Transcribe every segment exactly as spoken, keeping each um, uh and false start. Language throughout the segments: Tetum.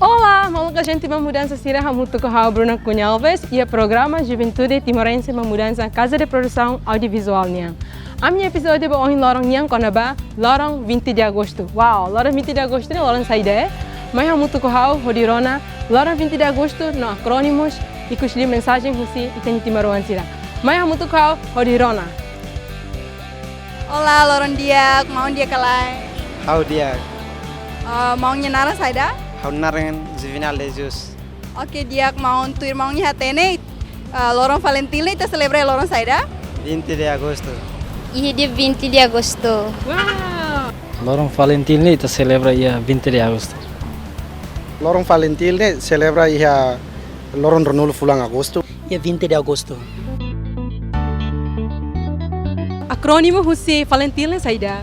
Olá, maluk agente ba mudansa sira, hamutuk ho ha'u Bruna Cunha Alves, iha programa Juventude Timorense ba Mudansa, Casa de Produção Audiovisual nian. Ami-nia epizódiu ba ohin loron nian kona-ba loron vinte de agosto. Wow, loron vinte de agosto ne'e loron saida, eh? Mai hamutuk ho ha'u hodi rona loron vinte de agosto no akrónimus, ikusliu mensajen husi ita-nia timoroan sira. Mai hamutuk ho ha'u hodi rona. Olá, loron di'ak, maun di'ak ka lae? Ha'u di'ak. Ah, maun nia naran saida? Ha'u naran Juvenal de Jesus. Oke, di'ak maun, tuir maun nia hatene, ah, loron Falintil ne'e ita selebra loron saida? Vinte de agosto. Iha dia vinte de agosto. Wow! Loron Falintil ne'e ita selebra iha vinte de agosto. Loron Falintil ne'e selebra iha loron ruanulu fulan agosto. Iha vinte de agosto. Akrónimu husi Falintil ne'e saida?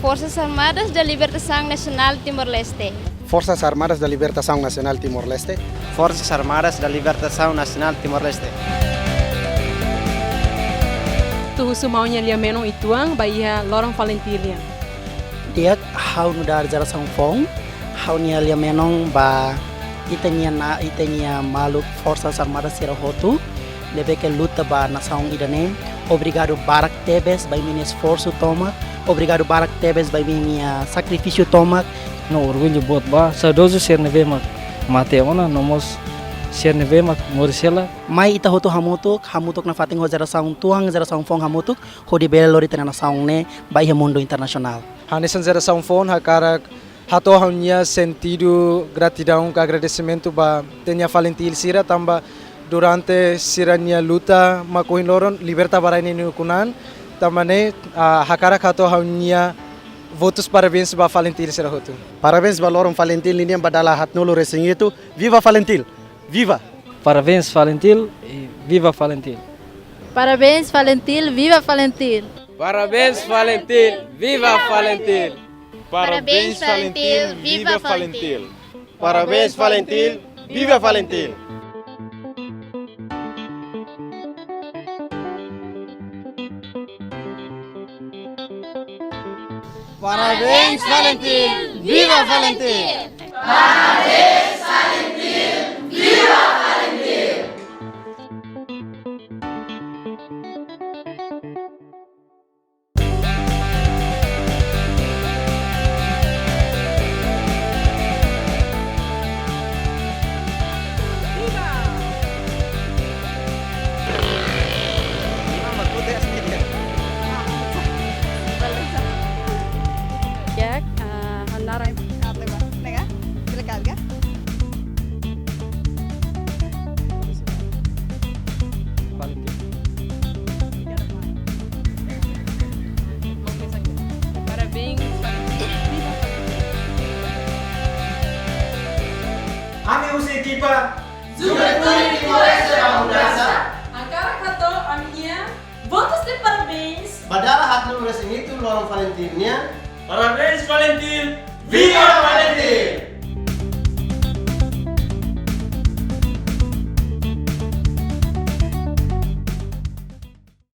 Forças Armadas da Libertação Nacional Timor-Leste. Forças Armadas da Libertação Nacional Timor-Leste. Forças Armadas da Libertação Nacional Timor-Leste. Atu husu maun nia lia-menon uitoan ba iha loron Falintil nian. Di'ak, ha'u nu'udar jerasaun foun, ha'u-nia lia-menon ba ita-nia na, ita-nia maluk Forças Armadas sira hotu ne'ebé ke luta ba nasaun ida-ne'e. Obrigadu barak tebes ba imi-nia esforsu tomak, obrigadu barak tebes ba imi-nia sakrifísiu tomak. No orgullu boot ba saudozu sira ne'ebé mak mate ona, no mós sira ne'ebé mak moris hela. Mai ita hotu hamutuk, hamutuk nafatin ho jerasaun tuan, jerasaun foun hamutuk, hodi bele lori ita-nia nasaun ne'e ba iha mundu internasionál. Hanesan jerasaun foun hakarak hato'o ha'u-nia sentidu gratidaun ka agradesimentu ba ita-nia Falintil sira tanba durante sira-nia luta mak ohin loron liberta ba rai ne'e nia ukun-an, tanba ne'e, ah, hakarak hato'o ha'u-nia votus parabéns ba Falintil sira hotu. Parabéns ba loron Falintil ninian ba dala haatnulu-resin-hitu. Viva Falintil! Viva! Parabéns Falintil, e viva Falintil! Parabéns Falintil, viva Falintil! Parabéns Falintil, viva Falintil! Parabéns Falintil, viva Falintil! Parabéns Falintil, viva Falintil! Parabéns Falintil, viva Falintil! Parabéns Falintil, viva Falintil! Ya, ah, ha'u-nia naran. Nega, bila kali ka? Parabéns, parabéns. Ami husi ekipa Juventude Timorense ba Mudansa hakarak hato'o ami-nia votus de parabéns ba dala haatnulu-resin-hitu loron Falintil nian. Parabéns Falintil, viva Falintil!